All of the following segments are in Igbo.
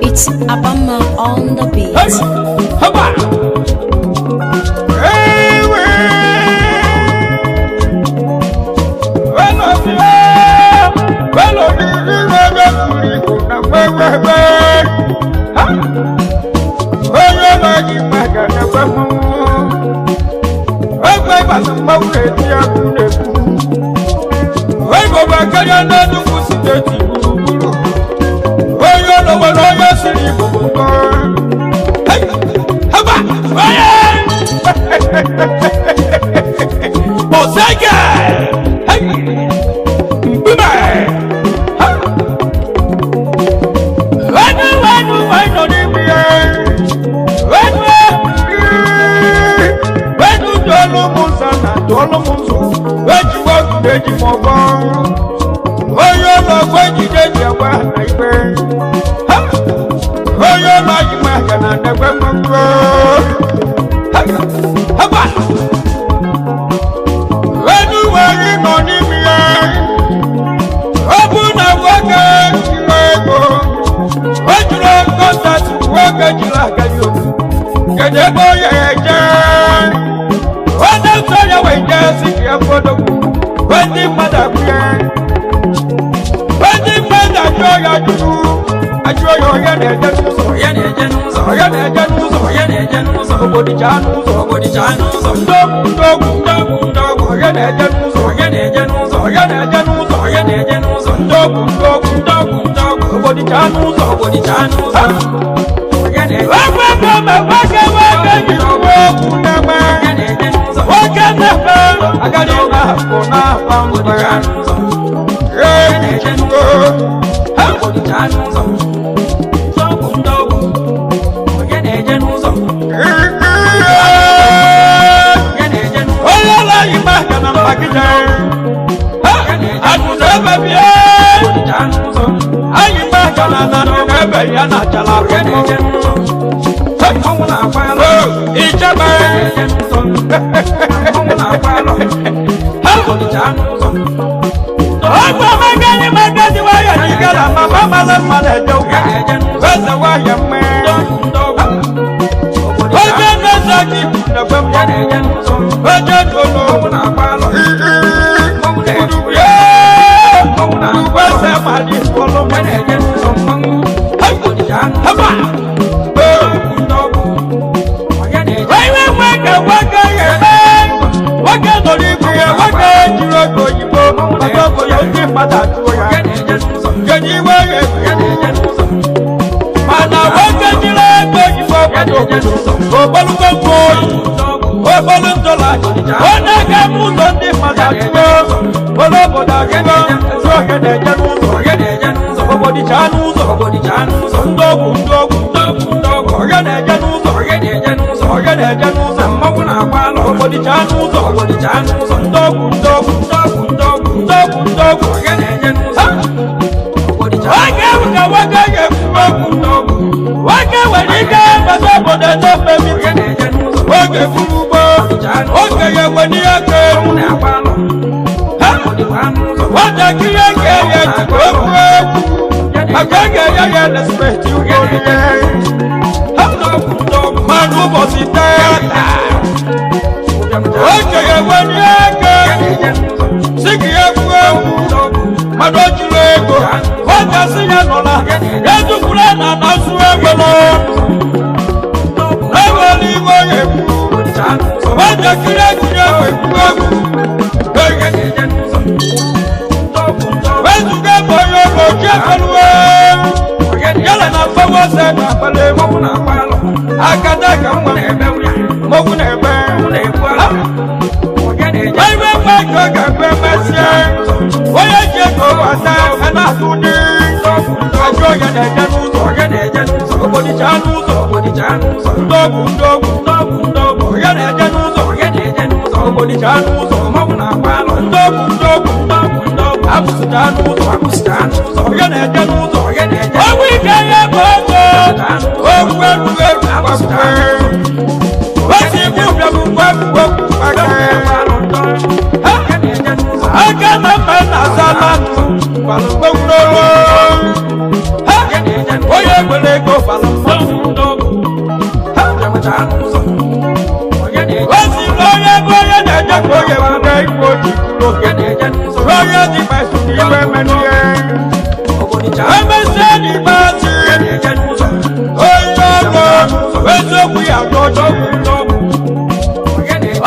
It's Abama on the beat. Onye ji bata na-atụ dị ajụ onye na-eje n'ụzọ onye na-eje n'ụzọ ogbodicha n'ụzọ ogbodicha n'ụzọ ndọgwụ ndọgwụ ndọgwụ ndọgwụ onye na-eje n'ụzọ onye na-eje n'ụzọ ogbodicha n'ụzọ mmanwụ na-agba alọ ndọgwụ ndọgwụ ndọgwụ ndọgwụ abụsịcha n'ụzọ abụsịcha n'ụzọ onye na-eje n'ụzọ onye na-eje ọnwụ ike ya bụ ego okwu erughị eru agbapụta osi ikwu bịa bụ ngwa egwu aka na mma na-aza na gbalụgbenwurolo onye nwere ego balụ osi na onye bụ onye na-eje ka onye nwere ikwu oji kwuru onye dị mmasị n'iwe menụ ya emesie n'ikpeazụ onye ọrụ eziokwu ya dị ọjọọ.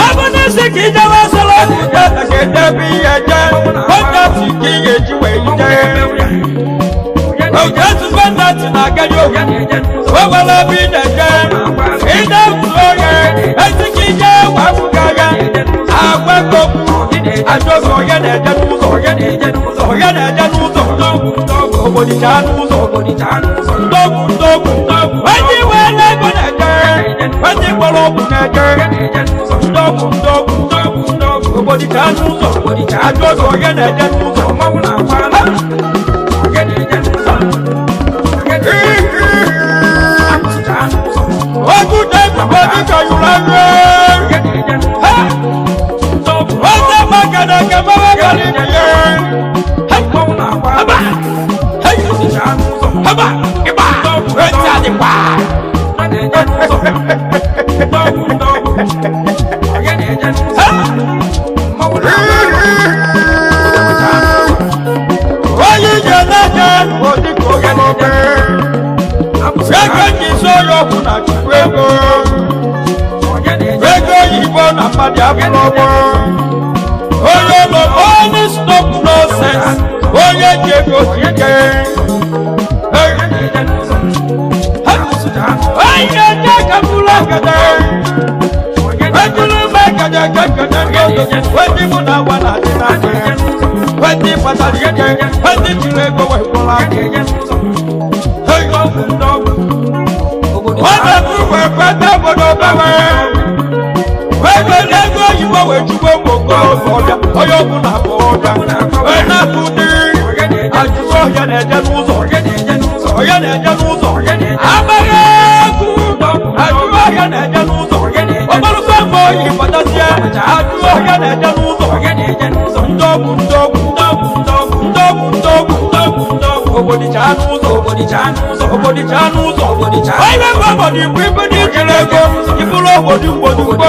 Ọ bụ n'isi ka ijewe sọrọ ọgwụ ka edebe ihe je kọntaktị ka ị ga-eji wee jee oge ezugbo ndatị na-agadi oge o nwere ebe ị na-eje ị na-egwu onye ezi ka ije wapụga ya agwa gokwu ajọghị onye na-eje n'ụzọ onye na-eje n'ụzọ onye na-eje n'ụzọ ogbodicha n'ụzọ ogbodicha n'ụzọ ndọgwụ ndọgwụ ndọgwụ onye wee ego na-eje onye gwọrọ ọgwụ na-eje ndọgwụ ndọgwụ ndọgwụ ndọgwụ ogbodicha n'ụzọ ogbodicha ajọghị onye na-eje n'ụzọ mmanwụ na-akwa ala onye na-eje n'ụzọ ojú dẹ́gbẹ̀ bọ́dí kọ̀yùrọ̀ rẹ̀. Ọjọ́ mọ̀gàdàgà mọ́wọ́ kọ́lí nìyẹn. Haba! Haba! Ibà! Etí àdìpá! Oyin jẹ lẹ́jẹ̀ òdì kò yẹ lọ́gbẹ́. Ego ji sọ ya ọkụ na chukwu ego. Ego oyibo na mmadụ abụrụ ọgbọ. Onye nọ onye stop nonsense. Onye ji ego ji ike. Onye ji aka mkpụrụ agada. Ejulu m agada ka nkata ndị ọzọ. Ndị mụ na agwa na-adị n'anya. Ndị kpatara ike. Ndị jiri ego wee kwụrụ aka. Wọ́n ti wẹ̀ pẹ́tẹ́ gbọdọ̀ bẹ́wẹ̀. Wẹ́gbẹ́ lẹ́gbẹ́ òyìnbó wẹ̀ jùgbọ́ gbogbo ọ̀dà ọyọ́kùn náà bọ̀ ọ̀dà. Wẹ́n náà tún ní àjùwọ̀ ọ̀yẹ́ nà ẹ̀jẹ̀ n'ụzọ̀ ọ̀yẹ́ nà ẹ̀jẹ̀ n'ụzọ̀. Abẹ́rẹ́ kú àjùwọ̀ ọ̀yẹ́ nà ẹ̀jẹ̀ n'ụzọ̀. Ọ̀gbọ́nùsọ̀ mọ̀ òyìn pàtàkì àjùwọ̀ ọ̀yẹ́ nà ẹ̀jẹ̀ n'ụzọ̀. Ndọ̀gwù ndọ̀gwù ndọ̀gwù ndọ̀gwù ndọ̀gwù ndọ̀gwù ndọ̀gwù ndọ̀gwù ogbodicha n'ụzọ ogbodicha n'ụzọ ogbodicha n'ụzọ ogbodicha. Onye bụ obodo ikwu ibu na ijiri ego iburu obodo mgbodo ugbo.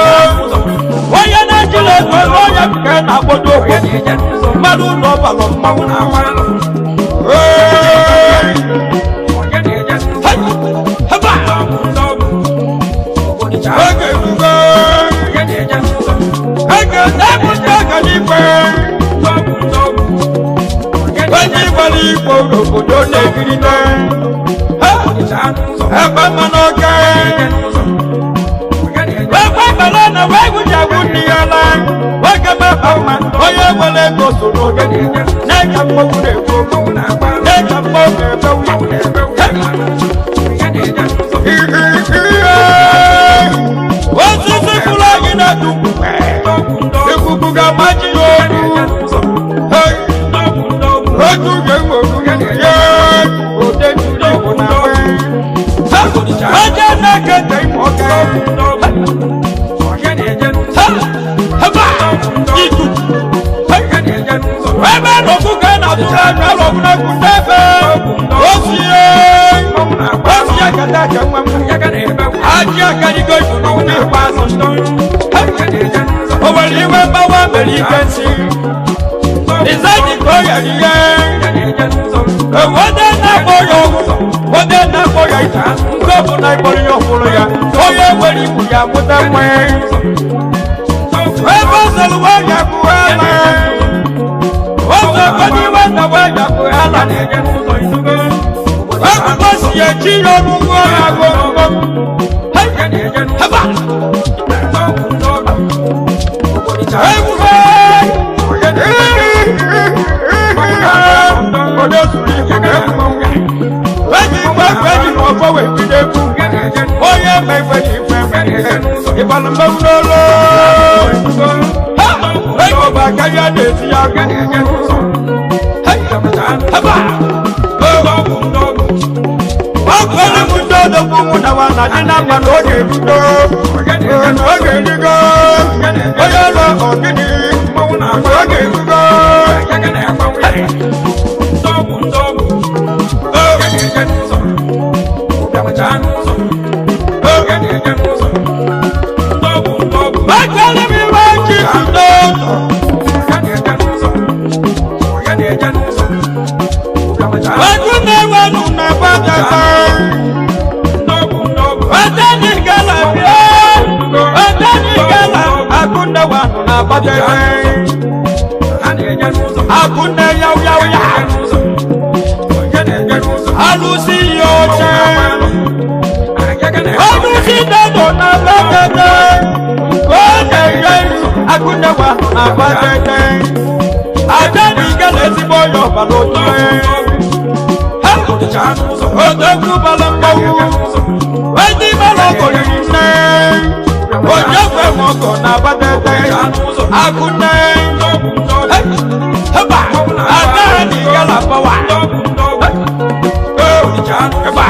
Onye na-ejiri ego ebe onye nke na-agbodo okwu mmadụ ụlọ ọbalọ mmanwụ na-awa alụ. Oge erugo ege na-ebute ọganiigwe. Onye gwara igbo n'obodo na-egiride ebe mmanụ oke ebe mmanụ na wee gwụjagwu nne ya la nwoke maba mma onye nwere ego soro oge na-eke mmọnwụ na-ekwu okwu na-eke mmọnwụ na-ebewu. Osisi kwụrụ anyị na-adụ ikuku ga-amaji ya olu. Ojú yẹ wo yẹ òde jùlọ wò náà wẹ́. Ọjọ́ náà kẹ̀kẹ́ ìmọ̀ kẹ́. Ebe n'okwu ka na atụrụ anya ọlọgwụ na egwu n'ebe. Osi ye, osi ye kata aka nwa m. Ajị akarigo ifuru n'ikpeazụ. O nwere iwe mgbawa mere ike nsị. Ìsájì kò yẹ yẹ. Wọ́n náà kọ́ yọ wọ́n náà kọ́ yọ ìta. Nkọ́bù náà ìkpọ̀rọ̀ yọ fúru ya. Onye nwere ikwu ya mụta nwe. Ebe ọsọlù wọ́n yà kú ẹ̀la. Ọsọ ẹgbẹ́ wọ́n nà wọ́n yà kú ẹ̀la. Ẹ̀kúkọ́ sì yẹ kí yọ ọdún wọ́n yà kú ọdún. Haba! Ẹ̀kúkọ́! obodo zuru igbo eji igwe egwu eji na ọfọ wee bido egwu onye ma ife ji ife ịbalụ mmanwụ n'olu ego bụ aka ya na-eti ya ọkụrụ m ndị odogwu mụ na nwana dị na mma na oge ebido oge erigo onye ọrụ ọgịnị oge erugo. Bakala mi wá jí n'ụzọ. Ọdún mẹ́wàá nù nà bàtàkà. Ọ̀tẹ́ni gàlà bíẹ́. Ọ̀tẹ́ni gàlà akúndẹ̀wà nù nà bàtàkà. Akúndẹ̀ yáwúyáwúyá. Alùsí yóò jẹ́. Alùsí dẹ́dọ̀ nà bàtàkà. Kọ́ọ̀dẹ̀ yẹ akúndẹ̀wà nù nà bàtàkà. Àjẹ́ni gàlà ezigbo yọ̀ bàlójú ẹ̀. Odogwu bala mmanwụ ndị bala ọgọriri nne ojekwe mọgọ na abatete akụnne heba adani gala bawa heba.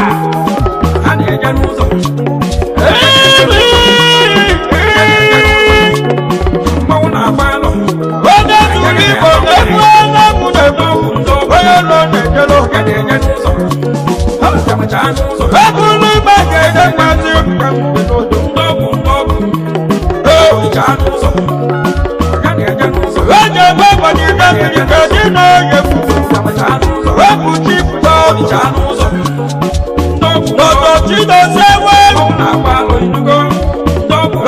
Onye zuru igbo na-egbu onye na-egbu onye nọ na-ejelo ebulu igbe ga-enye mmasị. Eji ebe ụbọchị ide mmiri ka dị na-enye wepụ chipụta n'ọtọ chidozie ewe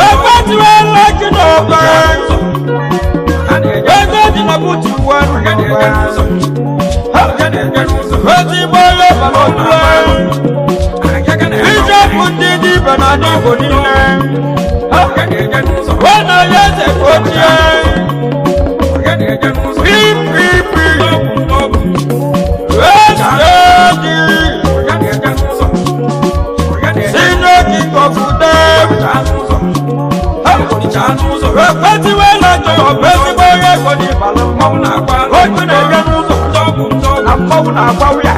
ekwetiwela ji n'ọgba ego dị na butu uwe ezigbo onye bara otule ijepụ ndị dibịa na ndị Igbo niile wena ya eze ka ochie PPP SAD Senior King of Ude ekwetiwela jọ ọbụ ezigbo onye ego n'ịbalụ mmanwụ na-agba otu na-enye n'ụzọ na mmanwụ na-agba ụya.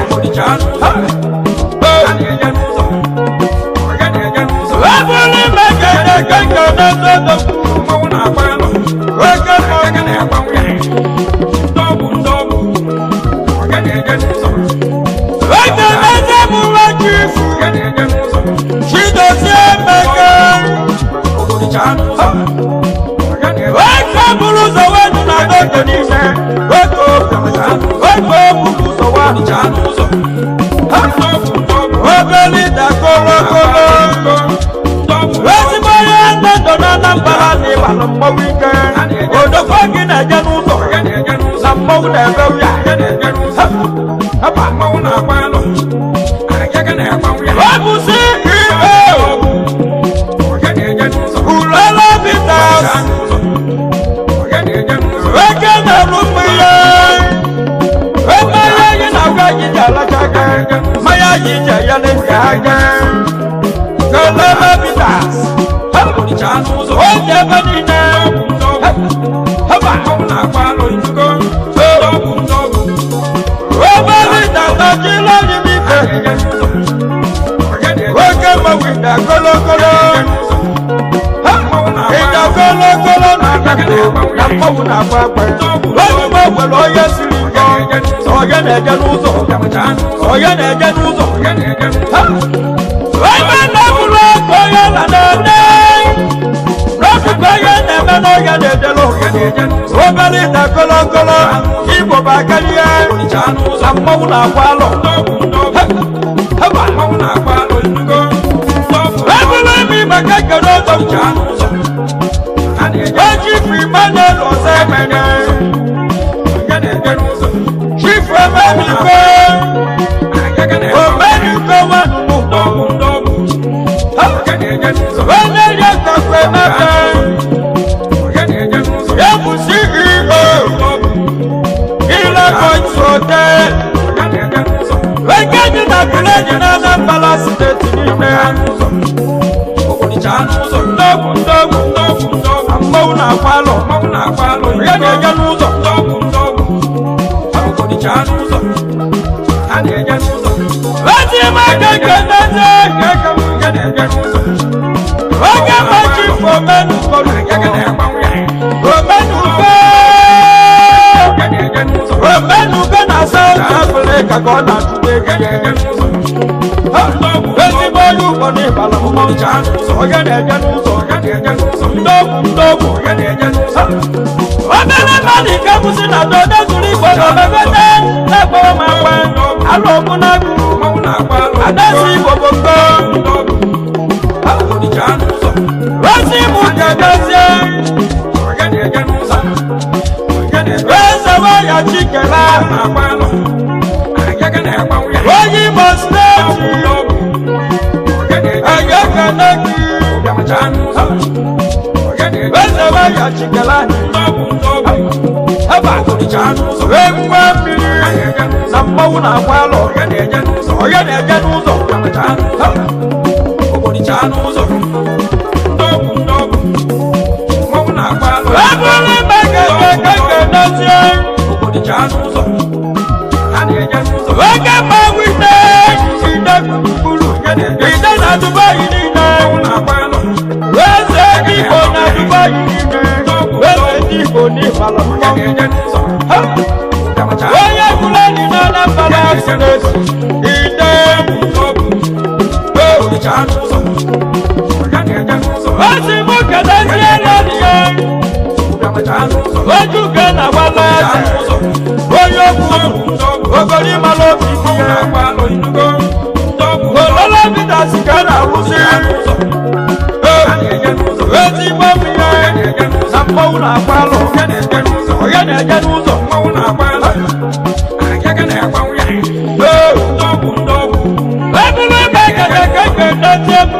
Ebulu ime ga-enye nke nke na-ezo oge Ege meze bụ nwa chifu Chidozie Emeka Eke buru ụzọ wee na n'oge niile Eke buru ụzọ wee obere ịda kolokolo ezigbo onye ndụ na Anambra na ịbalụ mmọnwụ ike odokwa gị na-eje n'ụzọ na mmọnwụ na-ebe ụya. Ọ bụ CEO Ulele Peters Eke na-eru mmiri mmanya gị na-agwa gị ji alacha aka mmanya gị ji eyele nke aka Ulele Peters o ji ebe niile. Obere ịdata jila gị ife oke mmanwụ ịda kolokolo ịda kolokolo na na mmanwụ na-agba agba ozugbo nwere onye siri ike onye na-eje n'ụzọ onye na-eje n'ụzọ ebe na-eburu ọkụ onye na na-ede n'ọkụkọ onye na-eme n'ọhịa na-ejelu obere ịda kolokolo igbo bụ akarịa na mmanwụ na-agba alọ. Ebulu imi maka nkere ọzọ Eji Emmanuel Osemene Chief Emenike Omenike Nwanukwu Onye kakwa Emeka Ya bụ CEO Ile Coins Hotel. dị na Anambra steeti niile. Ndọgwụ ndọgwụ ndọgwụ ndọgwụ mmanwụ na-akwa alọ ya na-eje n'ụzọ. Ezi m aka nke ndezi oge machi omenuko omenuko omenuko na South Africa ka ọ na-atụta ego. Ezigbo onye ụkọ n'ịbala mmanwụ onye na-eje n'ụzọ ndọgwụ ndọgwụ. Obere mmadụ nke kwụsị na dodo zuru igbo na omegode na-ekpọrọ m akwa alụ ọgụ n'agụ adasi igbo bụ nkọ ozi mụ ga-edozie eze waya chikela onye Imo steeti egekene gị eze waya chikela ebe egwu mmiri na mmanwụ na-agba alọ onye na-eje n'ụzọ. Ebule megegegegenezie oge mmanwụ ide ide gburugburu ide na Dubai niile eze ndị Igbo na Dubai niile eze ndị Igbo n'Ịbala mmanwụ onye gwuleni na Anambra steeti ide ozi mụ kedezie lọdịye ojuke na gbala eze onye okwu ogolimala obi ihe ololo bitasi ka a na-awụzi ezigbo mmiri na mmanwụ na-agba alụ onye na-eje n'ụzọ. Ebulu ebe kekekeke dozie m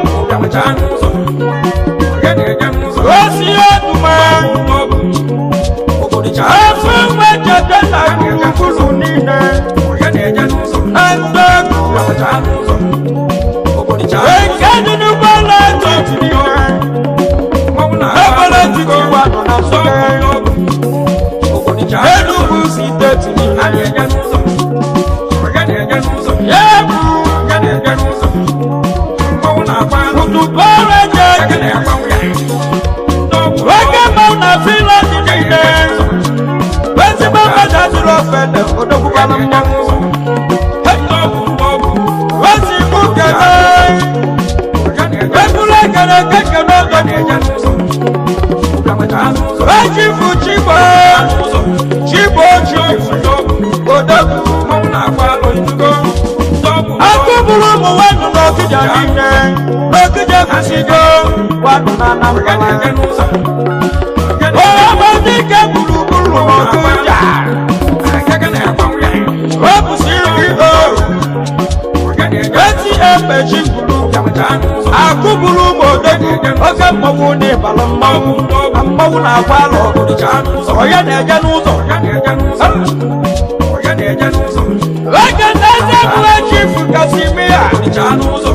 osi oduma efu nwe chete na gburugburu niile na ndọgụ nke dị n'ụgbọala etiti niile ebele etiti wa nọ na Nsụka Enugu steeti niile ya bụ Utubara jẹ oge mmanwụ na Finland niile ezigbo mmadụ adịrọ ofele odokwukwala mmanwụ ozigbo kene ebulu ekene kekene odogwu ejifu chigbo chigbo chifu odogwu akụbụrụ ụmụ nwanụ n'Ọkịja niile n'Ọkịja kwụsịgo nwanụ na Anambra ọmọdé gburugburu n'Ọkịja ọ bụ CEO ATM chikwuru akụbụrụ ụmụ odogwu oke mmọnwụ n'ịbala mmanwụ na mmanwụ na-agba alọ onye na-eje n'ụzọ. Oge ndezi ebule chifu Kasimia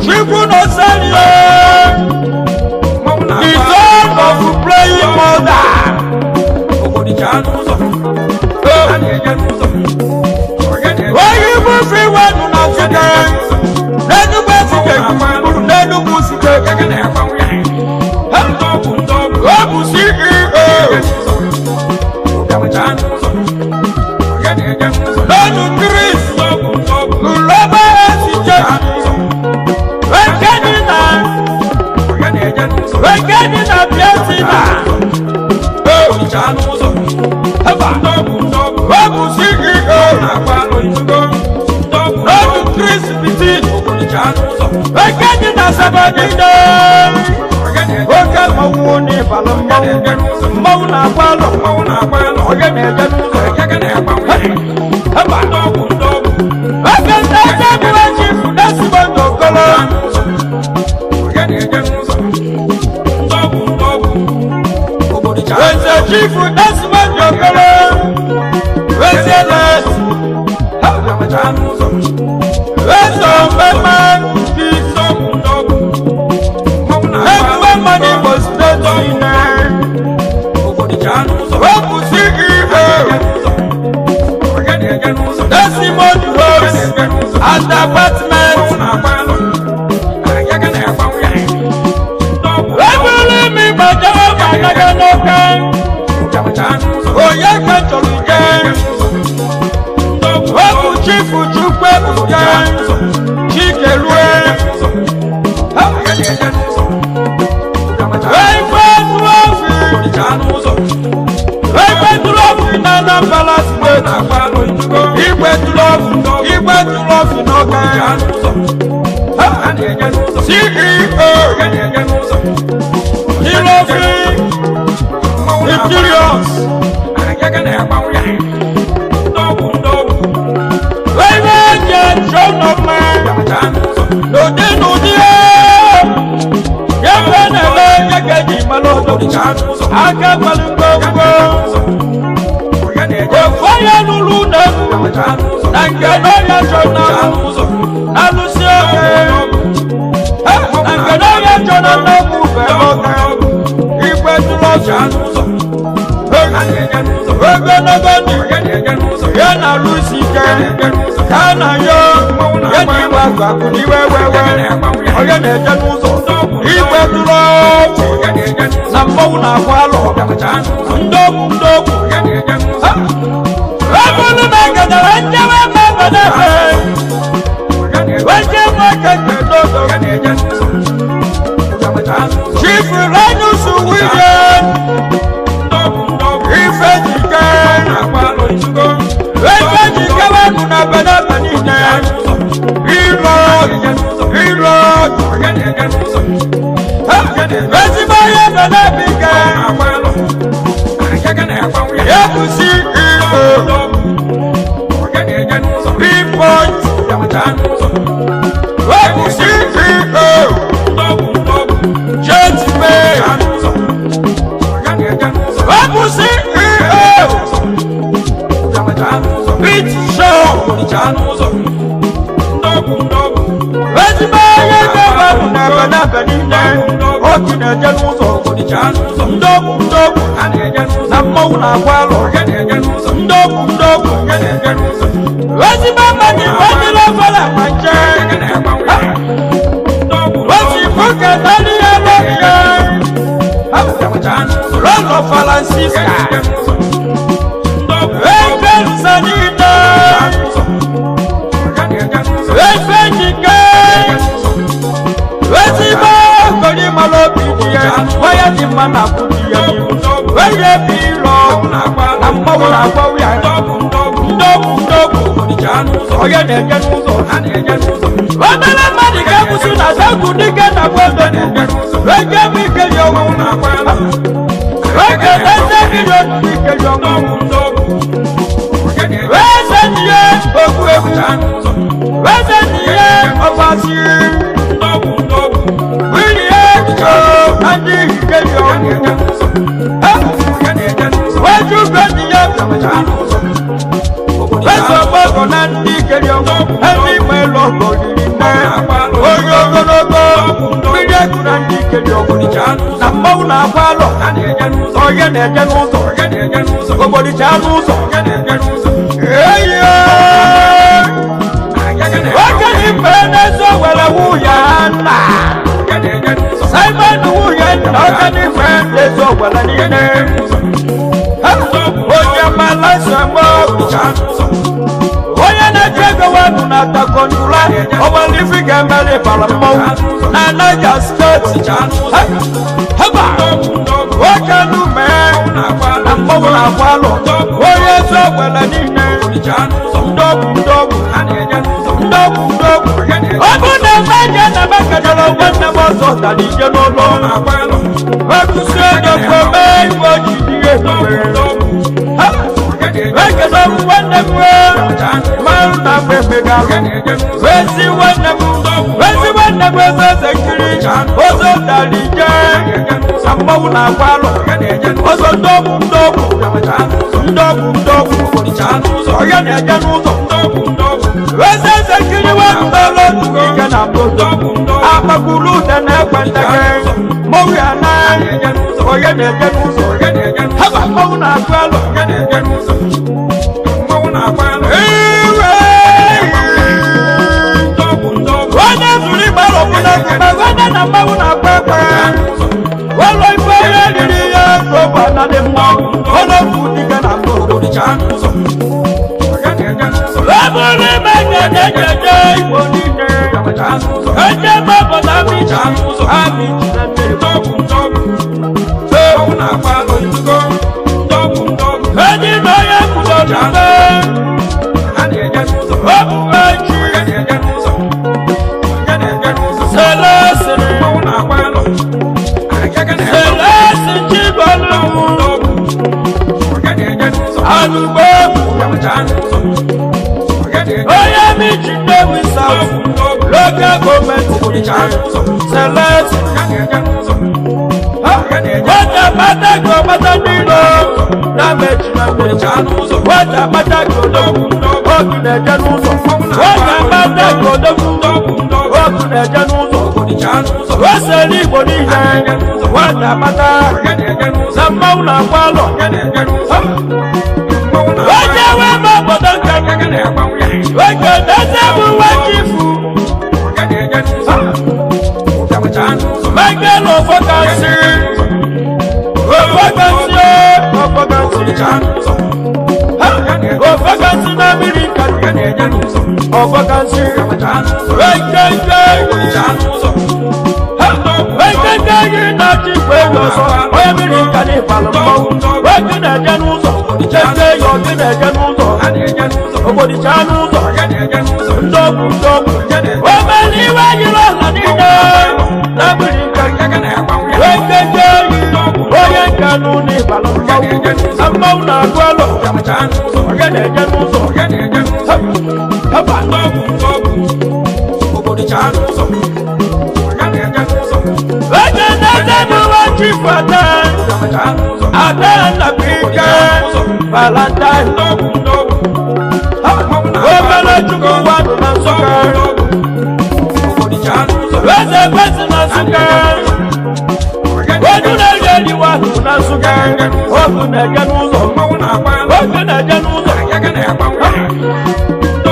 Chukwu n'Oserio the son of praying mother onye bụ free one na Nsụka n'Enugwu Ezike gburugburu n'Enugwu site ọ bụ CEO n'ọnụ Chris Uloba Ezike Ekedina Ekedina Biatina ọ bụ CEO n'ọnụ Chris Pitin Ekedina Sabadide oke mmanwụ n'ịbalụ mmanwụ mmanwụ na-agba alọ onye na-eje n'ụzọ. Oge ndezi ebule chifu n'ezigbo ndụ okolo eze chifu n'ezigbo ndụ okolo eze na eze omema And Apartment. Ebulu mi gbàjẹ́ màdàgà n'ọkẹ́. Onye gbẹ̀tọ̀rọ̀ ike. Okwu chifu chukwu ebuka. Chikelue. Efe tụrọfi. Efe tụrọfi na Anambra Steeti. Igwe tụrọfi. Igwe tụrọfi n'ọkẹ́. CEO. Ilofi Interiors. Ebe jẹ Chọnọma. N'ụdị n'ụdị ebe na-ele gẹ́gẹ́ ji mmanụ aka gbalụ ngwongwo. Ofu onye lụrụ ụlọ na nke n'ọrịa chọ na alụsị oge. Na nke n'ọrịa chọ na nnukwu ube oge. Igwe tụrụ ogologo ndụ ya na-alụsi ike ka a na-ayọ ya na igwe akụ akụ na iwe wewe onye na-eje n'ụzọ igwe tụrụ ọgwụ na mmọnwụ na-akwa alụ ndogwu ndogwu ebulu m ekedara njewe m ebedebe weje m ekeke n'odo. Chief Linus William Ifejike Ifejike wẹ́nu na bẹ̀rẹ̀ niile ìlọ ìlọ ezigbo onye bẹ̀rẹ̀ bi ke ebusi ìlọ Pinpoint ebusi ìlọ Jetmay ebusi ìlọ Beat Show. Ezigbo onye ga-ewepụ n'ebe niile otu na-eje n'ụzọ ndogwu ndogwu na mmọnwụ na-agwa alụ ndogwu ndogwu ezigbo mmadụ igwe dịrị ofere ma nche osi puke tali ya n'oge Lọlọ Francisca Efe Nsanite Efe Jike ezigbo okenye mara obi dị ya onye dị mma na akwụ dị ya n'ihu onye bi ịlọ na mmọnwụ na-agwa ya ndogwu ndogwu onye na-eje n'ụzọ obere mmadụ ga-ekwusi na saụtụ dike na gbodo ege bụ ikeli ọnwụ ege eze biri otu ikeli ọnwụ eze n'ihe okwu egwu eze n'ihe ọgbasi wili ego na ndị ikeli ọnwụ weju be n'ihe eze ọgbọgọ na ndị ikeli ọnwụ ndị nwere ọgọ riri nne onye ogologo mmiri egwu na ndị ikeli ọgwụ na mmanwụ na-agba alọ onye na-eje n'ụzọ ogbodicha n'ụzọ eyi okenye mgbe n'ezi were nwunye nna Simon nwunye nna okenye mgbe n'ezi were niile onye mara nsogbu onye na-eji ego wepụ na takondula ọgbalifi ga-emeri bara mmọnwụ na Niger Steeti haba nwoke nume na mmọnwụ na-agwa alụ onye ezi ogwele niile ndogwu ndogwu ndogwu ndogwu ọ bụ na mmeje na mekedere nwanne m ọzọ dara ije n'ụlọ ekwusi ego kweme iwe oji dị ebube ekele nwanne m mmanụ na mgbe megalụ ezi nwanne m ezi nwanne m eze eze nkiri ọzọ dara ije na mmanwụ na-agwa alụ ọzọ ndogwu ndogwu ndogwu ndogwu onye na-eje n'ụzọ eze eze nkiri wepụtala otu ike na mbodo akpakwuru ude na-ekwe ndeke mmanwụ ya na onye na-eje n'ụzọ haba mmanwụ na-agụ alụ iwe na na mmanwụ na-agba egbe ụlọ ife onye riri ya ego na dị mma ọlọ́kù dike na mbụ eburu ime jejejeje Igbo niile eje ebe obodo Amichi Amichi na mmiri enyi na onye kwudoro mbe obume chi selesiri selesi chibolu alugbo onye Amichi Nnewi South local government selesi wata pata ka ọgbata n'ilo na mechi na mmiri wata pata ka odogwu ogu na-eje n'ụzọ wata pata ka odogwu ogu na-eje n'ụzọ osele Igbo niile wata pata na mmanwụ na-akwa alọ onye nwe m obodo nke oge na-eze bụ nwa chifu Michael Ofokansi Ofokansi Ofokansi Ofokansi na Amerika Ofokansi Ekeke Ekeke yi na chikwa ego ọsọ onye Amerika na ịbalụ mmanwụ oge na-eje n'ụzọ cheke ya oge na-eje n'ụzọ ogbodicha n'ụzọ ndọgbu ndọgbu omeli iwe yiri ọla niile na Amerika ekeke yi onye nka n'ụlọ ịbalụ mmanwụ na mmanwụ na-agụ alọ onye na-eje n'ụzọ haba onye na-eze n'ụwa chifu ada ada nnabụike Valentine obere chukwu wadụ na Nsụka eze kwesị na Nsụka odu na-eri eri wadụ na Nsụka ogu na-eje n'ụzọ ogu na-eje n'ụzọ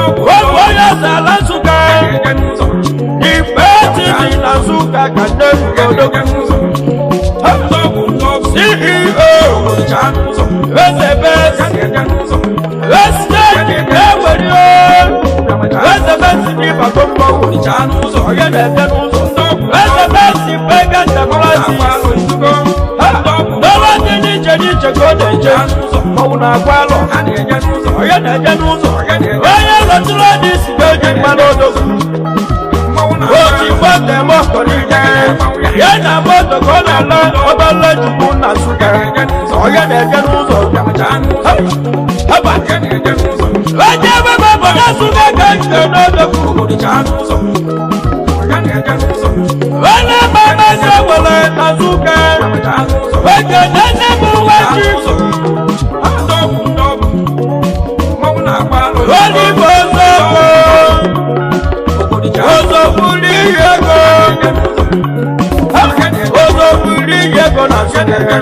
ogu onye eze ala Nsụka ikpe titi na Nsụka ka nne m odogwu CEO eze besi esiteeti na-ewere eze besi n'ịbago mmanwụ onye na-eje n'ụzọ eze besi pega ntakwurasis n'ọrụ dị n'iche n'iche ka ọ na-eje mmanwụ na-agwa alọ onye na-eje n'ụzọ onye lọtụrụ dị isi ga-eji mmanụ odogwu oji moto eme ọkọ niile ya na moto ka ọ na-ala ọbala chukwu na Nsụka onye na-eje n'ụzọ haba onye ebe obodo Nsụka ka nke n'odogwu onye mama eze were na Nsụka oge nne m nwa chi olive ozoko ozobuli ego ozobuli ego na Nsụka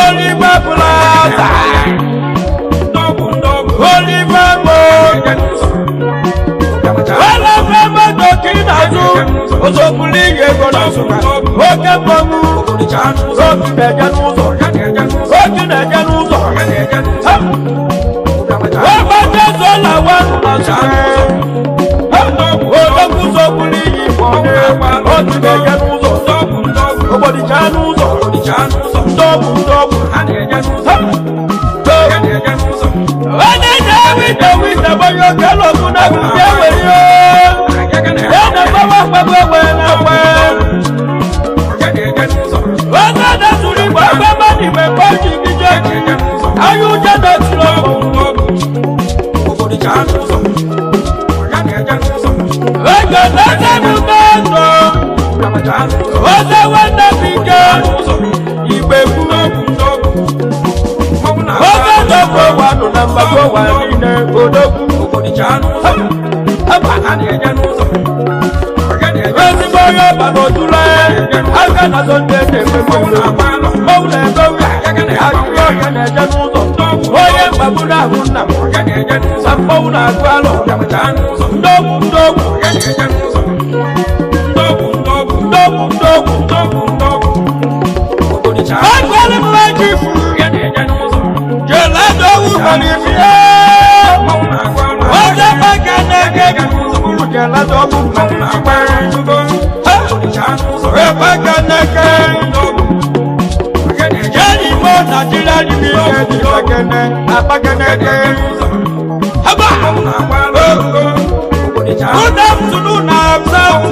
olive plaza olive mo olive moto ka ị na-azụ ozobuli ego na Nsụka oke mmanwụ obi na-eje n'ụzọ obi na-eje n'ụzọ ọgbajezola wanụ na Nsụka odogwu zogburu iyi bụ obi na-eje n'ụzọ ogbodicha n'ụzọ ndọgbu ndọgbu onye na-ewite wite gbanye oke lọgụ na egwubi ewere ya na mgbawa mgbagbo egbe na agba onye na-ezuru igbe agba mmadụ igbe mgbe o ji gije anya ụjọ na-etiri ọgwụ ego na-eze m n'ụzọ oze nwanne m ike igbe gbu oge ndọgbu ụwa nọ na mgbago ụwa niile odogwu ezigbo onye ọba n'otule aka na so ndị na-enwe mmanwụ na-ebe akụkọ ọhịa na-eje n'ụzọ onye mkpagbu na-ahụ nna m na mmanwụ na-agụ alọ ndogwu ndogwu. n'ibakene abakeneke. Haba! Good afternoon, observe.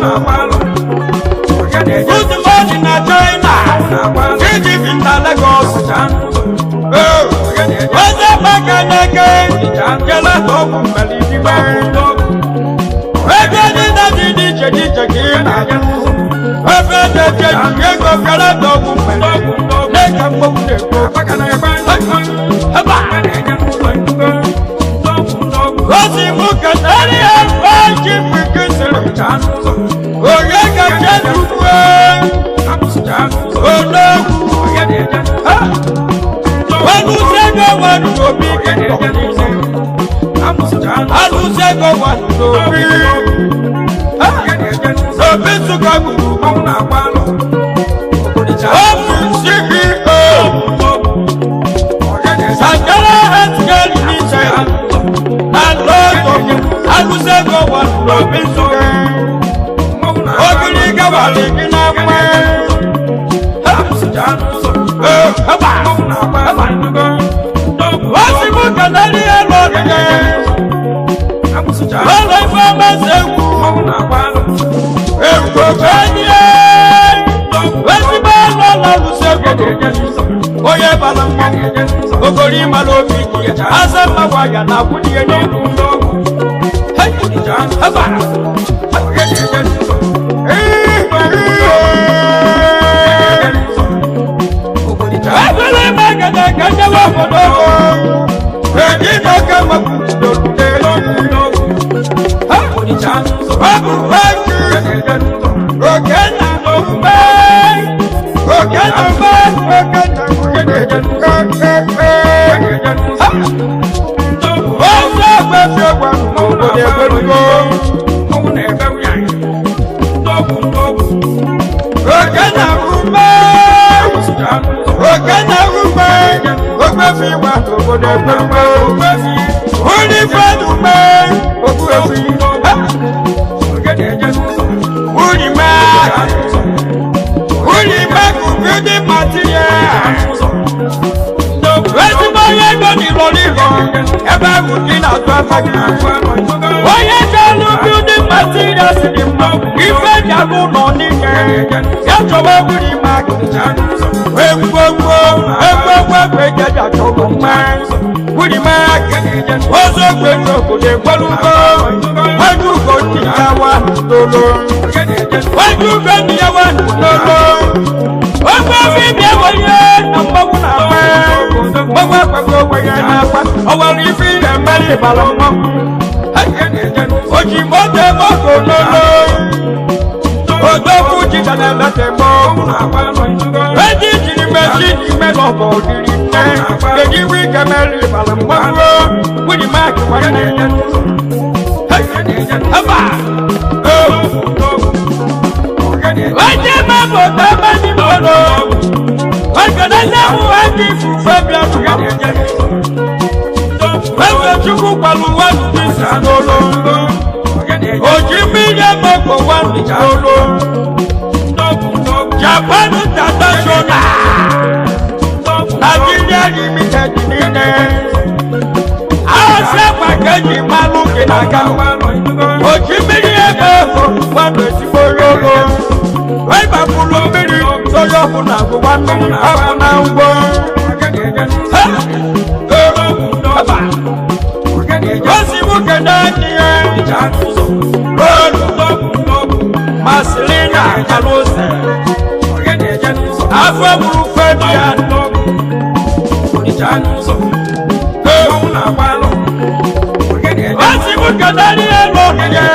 Good morning na China. Good evening na Lagos. Eze abakeneke jela ọgwụ mmelidime. Ebe niile dị n'iche n'iche ka ị na-aga. Ebe na-eche ji ego kara ọgwụ mmelidime. N'ịka mgbogbu na-ekwu. Haba! Ozi mụ ketara ya ji mkesịrị. Onye ga-eche n'ugwu olóògùn. Olùsẹ́gun wà lóbi kìtọ̀. Alùsẹ́gun wà lóbi. Lóbi sùkọ̀ gbùgbù. Ọ̀fù síbi o. Sàjẹ́rẹ́ ẹ̀sìkẹ́lì ní sẹ́. Alóògùn. Alùsẹ́gun wà lóbi sùkọ̀. Obìnrin gàwálì kí náà pẹ́. Wọ́n sì mú kànáàrí ẹ lọ nìyẹn. Wọ́n lọ fẹ́ mẹ́sẹ̀ wù. Èkó kẹ́ni ẹ́. Wọ́n sì bá lọ lọ́lùsẹ̀ gbọdọ̀. Oyè balọ̀ mọ́. Okòrí ma ló fi jì. Ásẹ̀ ma wà yàrá kúndì yẹn ní ìlú. Ebele magada kanya wa fodo. Eji doka makudo de. Babu banki. Okena mbe. Okena mbe. Okena mbe. Ozo gbe gwa mo de gberugo. Okena mbe. Okena mbe. Ogbefi wa obodo gberugo. Oni fẹnu mbe. Ogbefi. Uri ma. Uri ma kò fi material. Ezigbo onye ego n'ilo n'ilo ebe ahụ gị na-atụ aka gị. Onye chọrọ building materials dị mma, ife ji alụ ụlọ niile, ya chọwa wuri ma egwuegwu egwuegwu egwu eji eji achọ ụlọ mma. Wuri ma ọzọ egwu eji obodo egwelugo, waju ugo ndị ya wa n'olu. Waju ugo ndị ya wa n'olu. Ogbe obi bịa wonye na mgbagwu na-agba. Mgbagwu akwago onwe ya n'akwa. Ọ nwere ife ihe mmeri ịbara mmanwụ. Oji moto eme ọgụ n'olu. Odogwu jida na-eleta eme ọgwụ. Eji jiri mechin ime n'ọbọ oriri nne. Kedu iwe ike mere ịbara mmanwụ? Nwunye m akịwa nne. Haba! Onye ma bụ ebe n'ime ụlọ. Ekele nne m eji ifufe bịa tụga. Eze Chukwu kwalụ nwa isi n'olu. Oji mmiri emegbo nwa n'olu. Japan International. Nigeria Limited niile. Asị akwa ka eji malụ gị n'aka. Oji mmiri emegbo nwa ezigbo olu. Wẹ́gbà fúru mmiri sọ́yọ́ fún àgùnwá mmiri ọ̀fun náà ń gbọ́. Ó sì mú kẹ̀dá nìyẹn. Lóòlù Màsílínà Kàlósẹ̀. Afọ́bùrú Fẹ́bíà. Ó sì mú kẹ̀dá nìyẹn lónìí.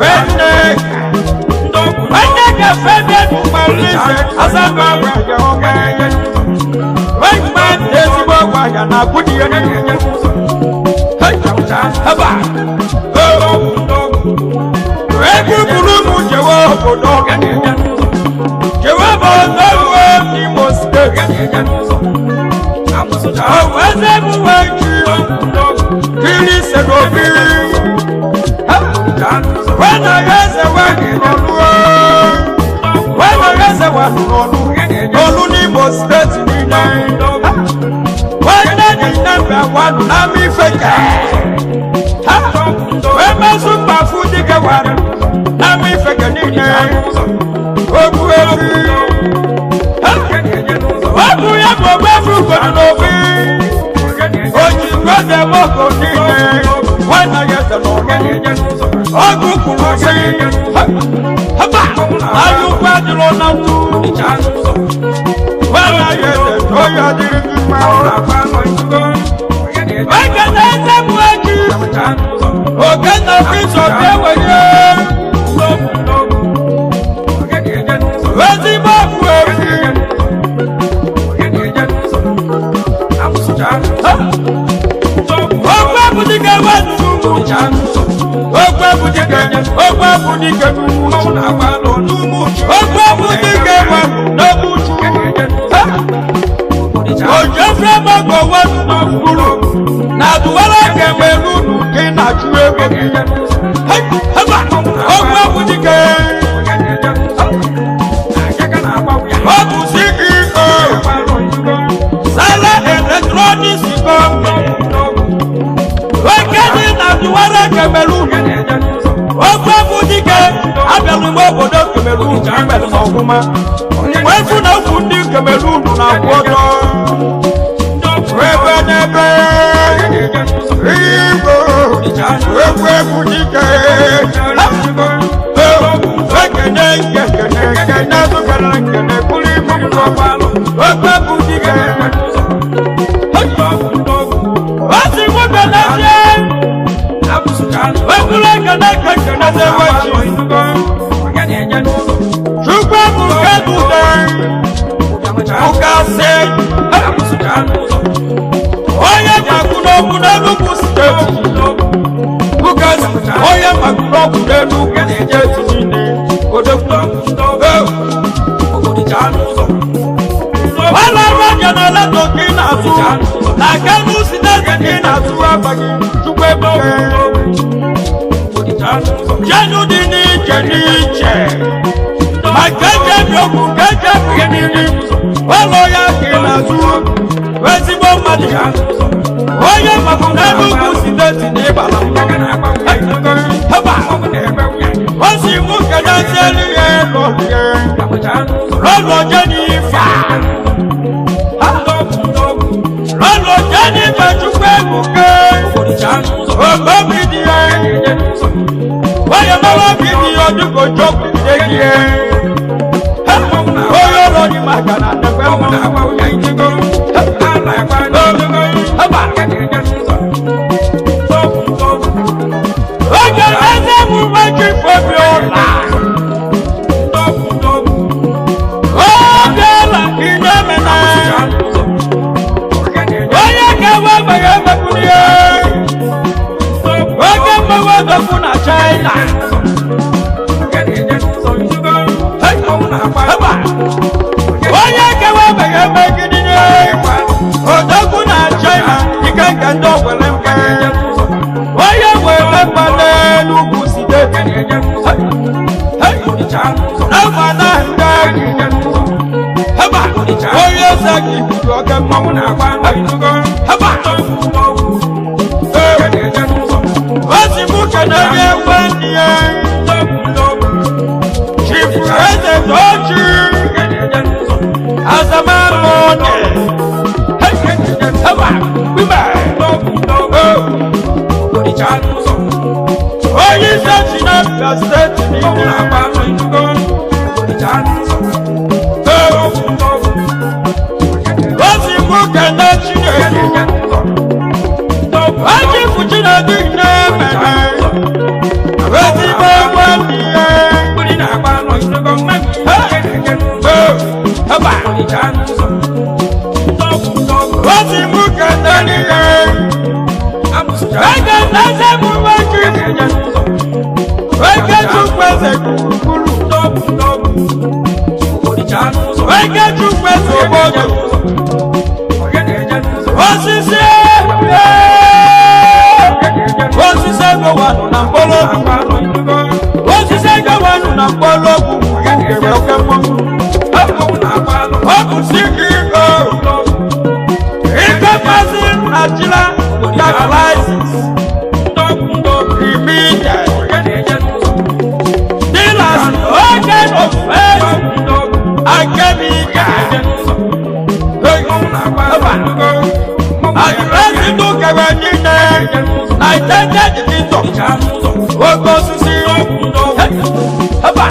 Wẹ́nẹ̀. Wẹ́nẹ̀ Fẹ́bíà Dùgbàlísẹ̀. Asábà wẹ̀yẹ̀ ọ̀gá. Wẹ́gbà ezigbo gwaya na akwụdị ya n'enye. Haba! Egwu buru m jewe obodo jewe obodo ruo n'Imo steeti. Oweze m wee ji kiri sedobi. Wena eze wee nọruo. Wena eze wee nọrụ n'olu n'Imo steeti niile. wanụ n'ama ife ka ha emezu mkpafu dike wanụ n'ama ife ka niile okwu efi ọ bụ ya bụ ogbefu ugodu n'obi oji gbede mọkụ niile nwanna ya eze n'ọrụ ọgụ kwuru sị haba anya ukwu adịrọ na ntụ nwanna ya eze onye adịrị gị mma ekene eze bụ echi okenna bishọp enweghị ezigbo ọgwụ efi okwu ebudike nwanne okwu ebudike okwu ebudike okwu ebudike n'obuchu ojo fere mọgọ wenu n'okpuru na duwara kemgbe n'unu gị na-achụ ego gị okwu ebudike ọ bụ CEO Sala Electronics Company oke dị na duwara Cameroon okwu ebudike abịalụ m obodo Cameroon imelụ m ọfụma mgbe na okwu ndị Cameroon na-akwụ ọtọ ebe n'ebe igbo okwu ebudike ekene ekene ekene zụkara nkene kụrụ ibu okwu ebudike ó sì mú kẹlẹ ṣe okúlẹ̀ kẹlẹ kẹkẹlẹ ṣe wájú ṣùgbọ́n mú kẹ́dù dẹ kúkà ṣe onye màkúnọ́kù n'Enugu steeti kúkà ṣe onye màkúnọ́kù n'Enugu steeti niile odogwu wala rọjò na lẹ́tọ̀ kí n'azụ na Kano steeti kí n'azụ abaghị chukwu ebuke jenu dị n'iche n'iche ma nke eji okwu nke eji ebughị mmiri ụlọ ya kí n'azụ ezigbo mmadụ onye maka n'Enugu steeti na ịbala o si mụ kenezielu ya lọlọ jenifa lọlọ jenifa chukwu ebuke ogbomidi ya onye mara obi dị ya ọdụkọ jọpụ egi ya onye ụlọ dị maka na ndekwe oge eze bụ mmachi obi ụla obi ụla ihe mena onye ka ewe meghe emekwuru ya oge mmewe odogwu na China onye kewe meghe emegide odogwu na China ike nke ndị ogwere mke onye were mgba n'Enugu steeti n'afọ na ndị onye eze gị buru oke mmanwụ osi mụ kenere nwanne ya Chifu Eze Tochi Azamalone onye isi si na Abia steeti niile osi mụ kene Chinedu Achifu Chinedu na-emene ezigbo nwanne ya osi mụ kene n'ihe ege eze bụ nwoke ege chukwu eze gburugburu ege chukwu eze obodo osisi osisi ego wanụ na mkpọrọgwụ osisi ego wanụ na mkpọrọgwụ oke mmọnwụ ọ bụ CEO ike mazi achịla Ndị ụka wee niile na United Kingdom. Oke osisi. Haba.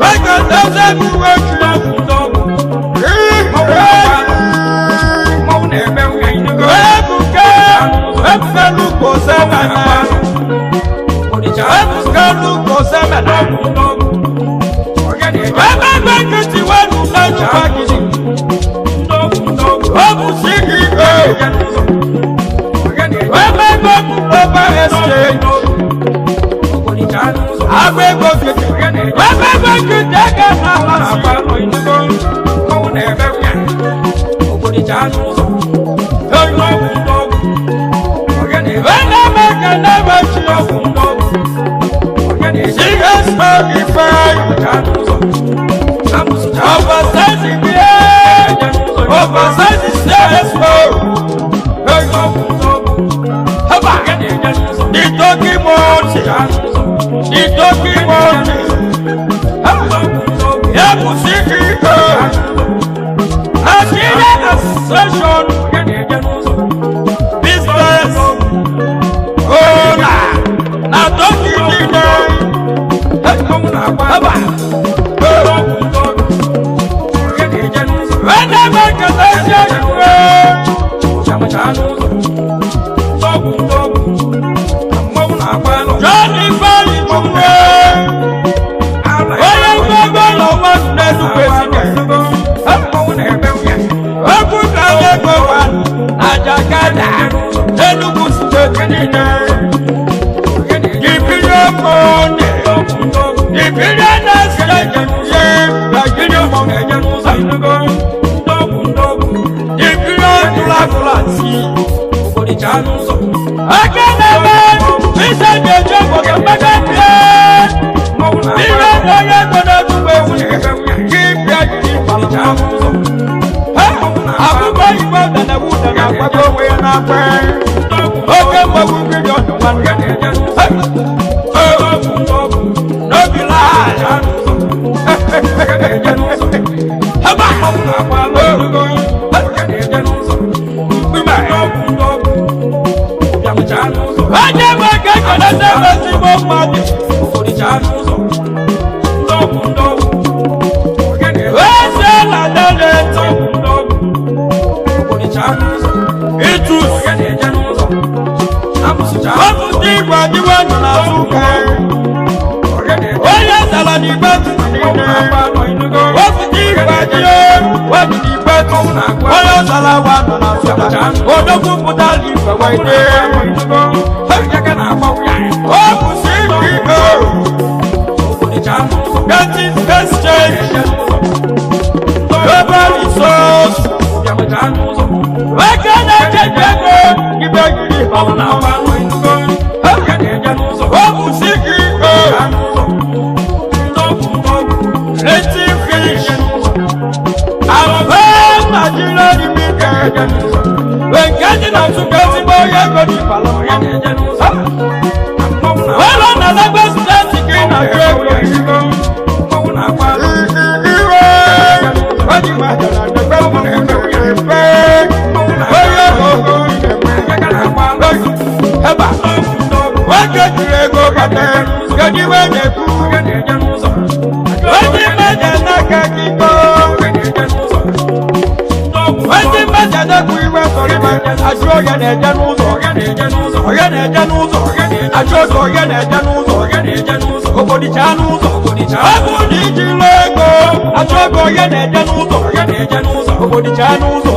Ego eze uwe Ebuka Ebuka Semena. Ebuka Semena. Ebe nkịtị wenu n'elu pakiji. Ọ bụ CEO. Ebe ego Global Exchange. Agba ego nkịtị. Ebe ego nkịtị ego na-alasị. Business owner na Turkey niile. Haba. Wẹ́nẹ́mẹ́ kẹsẹ̀ ṣe ìwé. Jọ́ni fẹ́yì túwé. Onye gbogbo lọ́wọ́ nínú pèsè. Okwu ka onye gbowa na Jakarta, Enugu steeti niile. Ìbílẹ̀ mọ́ọ̀nì. Ìbílẹ̀ náà ṣe ìṣe Nàìjíríà mọ̀. Ìbílẹ̀ dúlàdúlà sí. Akẹ́lẹ́mẹ́ ìṣèjì ẹjọ́ gbọ̀dọ̀ gbẹ́gbẹ́ bíẹ́. Ìrẹ́ oyè gbọdọ̀ dúpẹ́ wù kí bí ayé ìbàlẹ̀. Akụkọ Igbo danawu dana agbado onwe ya n'akpa. Oke mgbagbu mmiri ọdụ nwanne. N'obi laa. Haba. Onye nwe ka ekele ezigbo mmadụ. Eze na dere ntị. Itu ọpụta igwe adịwo ndụ n'azụ ụka. Onye zara n'igbe ntụtụ niile. Ọpụta igwe adịwo ndụ n'igbe ntụtụ. Onye zara wa nọ n'azụ ụka. Odogwu pụtara igwe wee dee. Ọ bụ CEO. Getting Exchange. Global Resource. Weke na-echeji ego ibe yiri ọbụla. Ọ bụ CEO. Rating Fish. Ahụ Nigeria Limited. Nke dị na Nsụka ezigbo onye ego n'Ibalọ. Ụlọ na Lagos steeti ka ị na-ajụ ego. Iwe onye mmadụ na-adọba efe. Onye ogo ebe nwoke jiri ego bata kedu iwe na-ekwu onye mmadụ n'aka gị kpọọ onye mmadụ na-ekwu iwe sọrọ ime ajụ onye na-eje n'ụzọ onye na-eje n'ụzọ ajụ oge onye na-eje n'ụzọ ogbodicha n'ụzọ ọ bụ na iji lụọ ego ajụ oge onye na-eje n'ụzọ ogbodicha n'ụzọ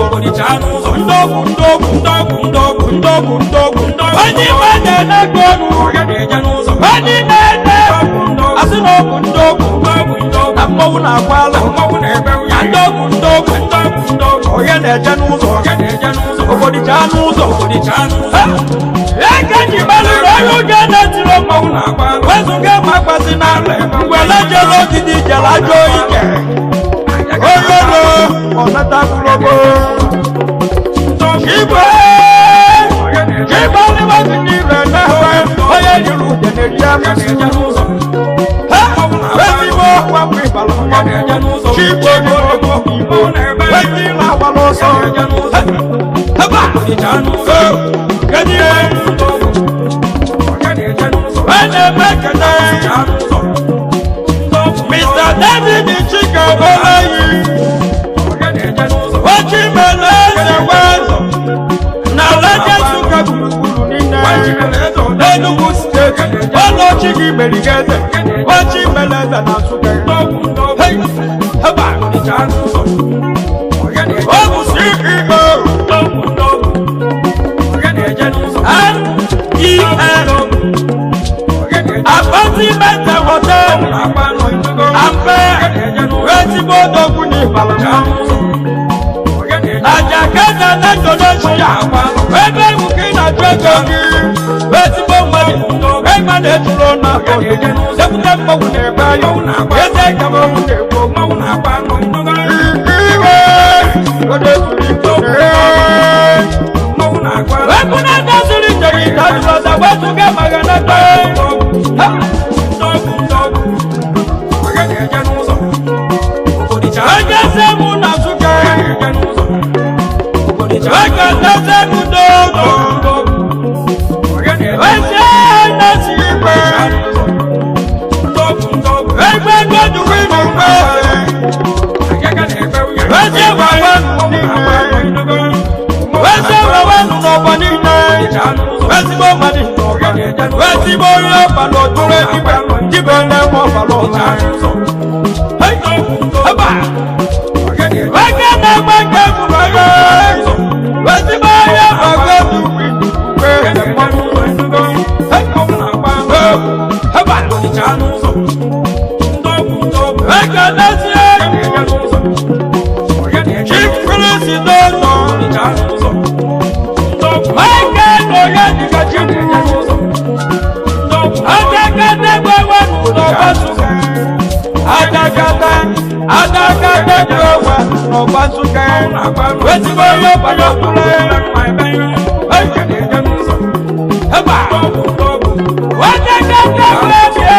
ndị ọgwụ ndị ọgwụ ndị ọgwụ ndị ọgwụ ndị ọgwụ ndị ọgwụ onye mmadụ na-ekwu ọnụ onye na-ede asị na ọgwụ ndị ọgwụ na mmọnwụ na-akwa ala na ndị ọgwụ ndị ọgwụ onye na-eje n'ụzọ ogbodicha n'ụzọ eke ji gbalụ na onye oge na-etiri mmanwụ wezụga ma agbasi n'ala mgbe lejere ogidi jere ajọ ike onye olo ọnatakwulogo igwe igbe n'ire n'ahụ onye riri ude na-eri ezigbo ọkwa mgbe ịbara chigbo igbo ezi na-agba Kedu ihe wee na-eme kene Mr. David Chike Olayi Ochimele eze wezo na Legends ụka gburugburu niile n'Enugu steeti ọlọchi gị meriga eze Ochimele eze na Nsụka. Hey, haba. Ọ bụ CEO NEN Apartment Hotel Ampe ezigbo odogwu n'Ịbàdàn Ajakata na Indonesia ebe egwu ka ị na-achụ ego gị ezigbo mmadụ ego na-ejuru na depute mmọnwụ na-ebe anya eze ka mmọnwụ na-ekwu iwe odezuru ike ekwu na-edoziri ijeri ịdazụlọta wezuga maka na onye se mụ na Nsụka eke ndeze mụ n'ogo eze na-esi ikpe egbe goduwe n'ugbe eze wawe niile eze wawe n'ọgbọ niile ezigbo mmadụ ezigbo onye ọbara ọtụrụ edigbe dibe na-enwe ọbara ọcha. Hey, haba. Eke na-egbe nke gburu onye ezigbo onye ọbara ọtụrụ haba. Eke na-esi Chief Chris Dodo Michael Onyedika Chukwu Adakata gbewe n'ọba Nsụka Adakata Adakata gbewe n'ọba Nsụka ezigbo onye ọbara ọtụrụ. Haba. Adakata gbewe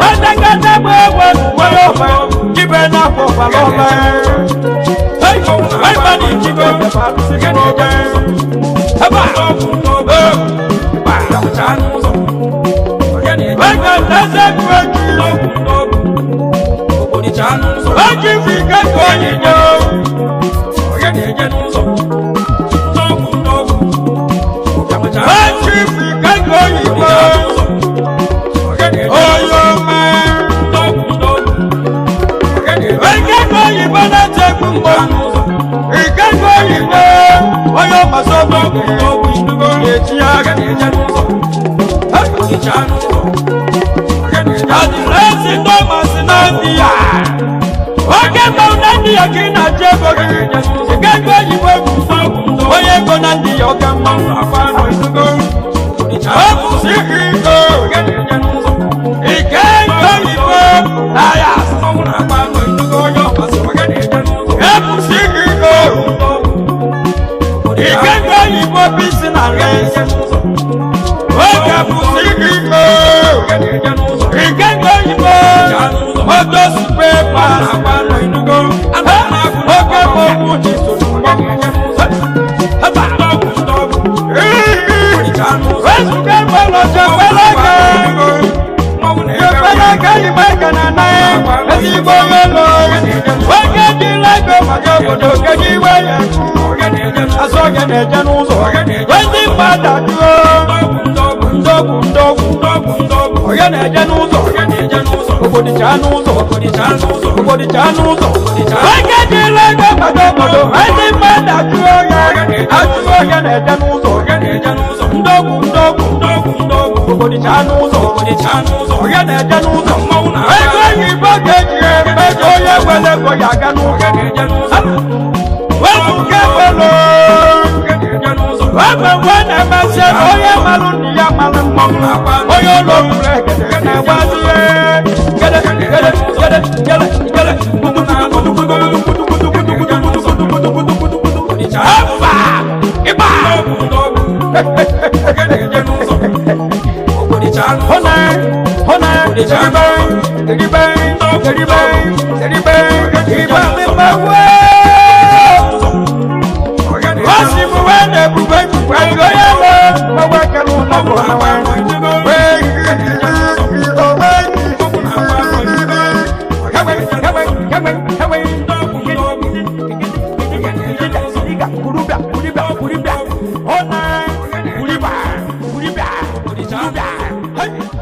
Adakata gbewe n'ọba jibe n'afọ ọbara ọba. Hey, everybody, jibe n'afọ ọbara ọba. Haba. Adịrịsị Thomas na ndị ya oge mmanwụ na ndị ya ka ị na-achọ ego gị ego ego oyibo egwu onye ego na ndị ya oke mmanwụ ọ bụ CEO ike ego oyibo ahịa ebu CEO ike ego oyibo bisi na res oge bụ CEO ike ego oyibo moto spray pass oke mmanwụ ji soro wezuga mgbọrọjọ gbẹlẹgẹ gbẹlẹgẹ ìgbà ìkànnà náà ezigbo onye lọ oge dị lego maka obodo kedu iwe ya azụ oge na-eje n'ụzọ ndị mmadụ ajụọ ndogwu ndogwu onye na-eje n'ụzọ obodo chaa n'ụzọ obodo chaa n'ụzọ oge dị lego maka obodo ndị mmadụ ajụọ ya ajụọ onye na-eje n'ụzọ ndogwu ndogwu obodo chaa n'ụzọ onye na-eje n'ụzọ ego oyibo ga-eji eme ka onye nwere ego ya aga n'ụzọ wezuga ewelo ebe nwe na-emesi onye malụ nne ya malụ mmọnwụ onye ụlọ nwere egede na-agbazie gede gede gede gede gede Afa! Ịba! Hona! Hona! Eribe! Eribe! Eribe! Eribe! Ịba mmewe! Wọ́n sì mú Hey!